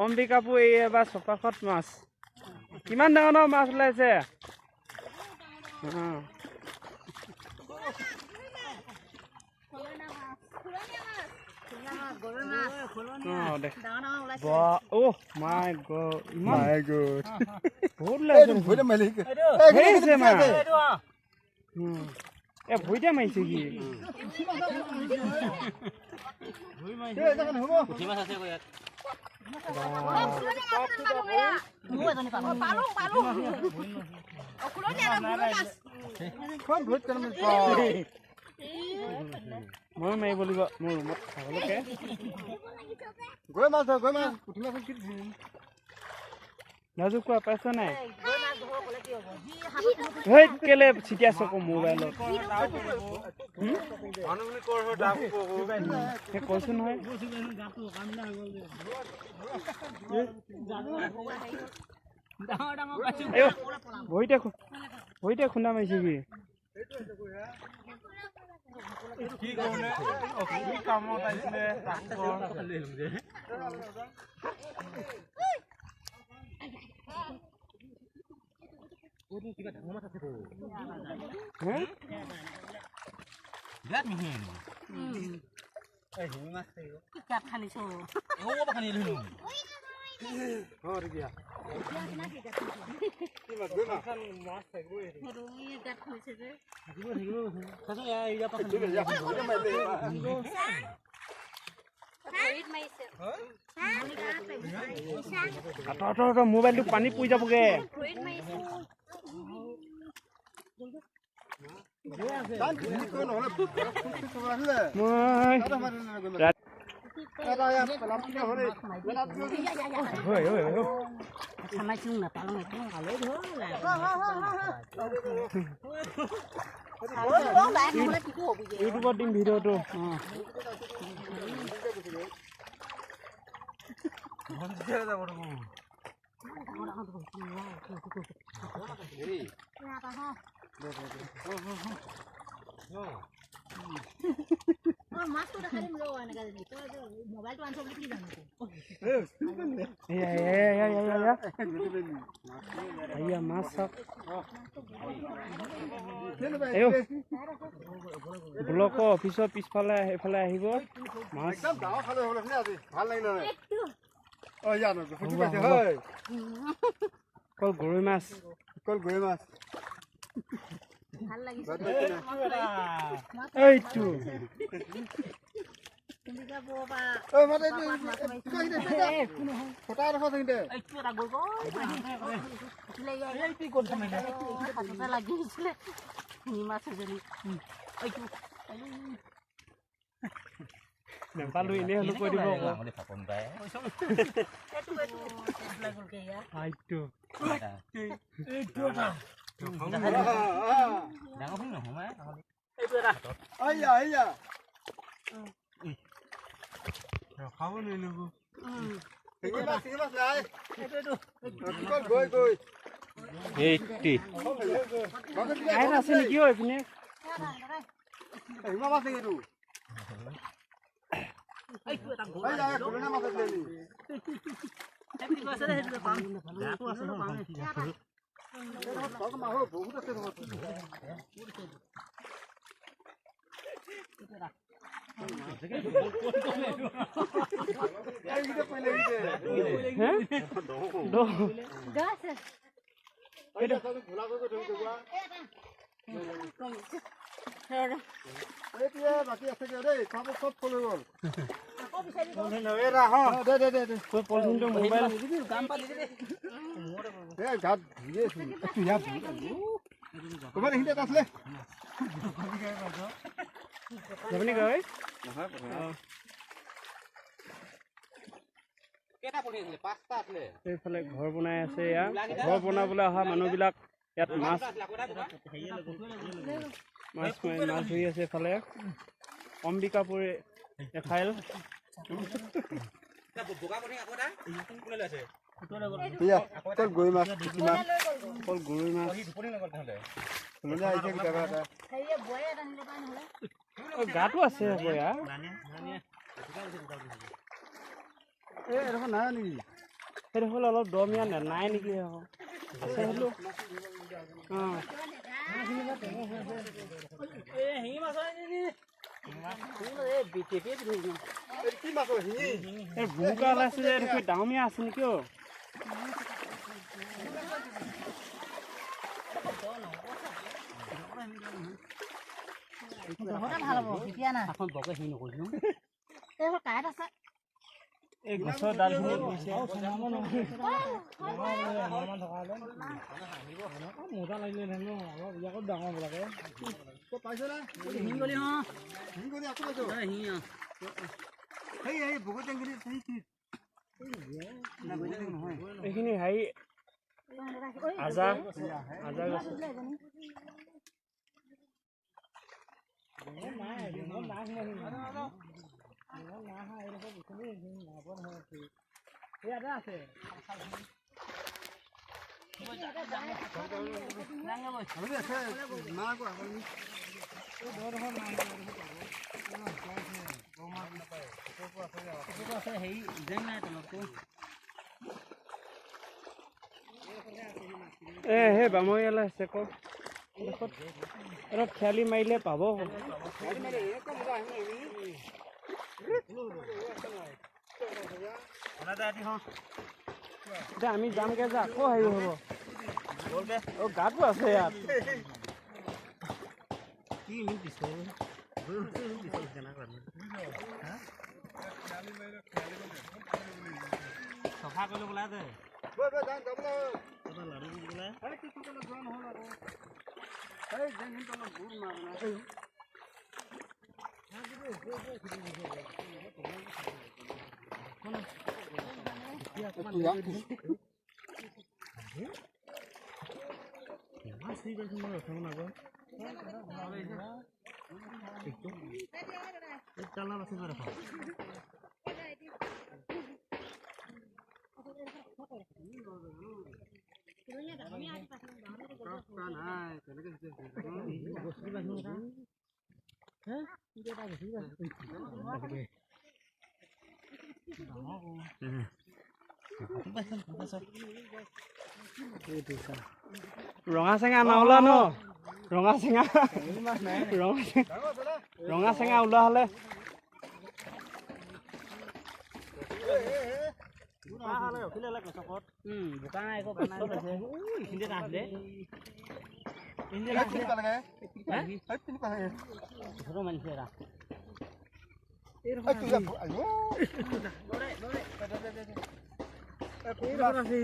অম্বিকাপুৰ এই এবাৰ চপাখত মাছ কিমান ডাঙৰ ডাঙৰ মাছ ওলাইছে। ভৰিতে মাৰিছে কি ময়ো মাৰিব লাগিব মোৰ ৰুমত খাবলৈকে। ৰাজু কোৱা পাইছ নাই? কেলে ছিটিয়াইছ আকৌ মোবাইলত? কৈছো নহয়। ভৰিতে খুন্দা মাৰিছে কি? মোবাইলটো পানী পৰি যাবগে। ইউটিউবত দিম ভিডিঅ'টো। ব্লকৰ অফিচৰ পিছফালে এইফালে আহিব মাছ। অকল গৰৈ মাছ, অকল গৰৈ মাছ। এইটো নেপালো এনেই হ'লেও কৈ দিব। আছে নেকি এইপিনে? এইফালে ঘৰ বনাই আছে। ইয়াত ঘৰ বনাবলৈ অহা মানুহবিলাক ইয়াত মাছ মাছ মাছ ধৰি আছে। এইফালে অম্বিকাপুৰ এফাইল। গৰৈ মাছ, অকল গৰৈ মাছ। গাটো আছে বয়া। এই নাই নেকি? সেইডোখৰ অলপ দমীয়া নাই নেকি? আছে হ'লেও। অঁ, এই ভুমুকা ওলাইছে যে, এইডোখৰ ডাঙৰীয়া আছে নেকি? অ', এই গছৰ ডালখিনি গৈছে। এইখিনি হেৰি আজা, আজা গছ। এ সেই বামৰীয়ালৈ আছে ক অলপ খেয়ালি মাৰিলে পাব। এতিয়া আমি যামগে যে আকৌ হেৰি হ'ব। অ', গাটো আছে ইয়াত। চফা কৰি পেলাই দে। ৰঙা চেঙা নাওলা ন? ৰঙা চেঙা, ৰঙা চেঙা ওলোৱা হ'লে। চব মাছ আছে।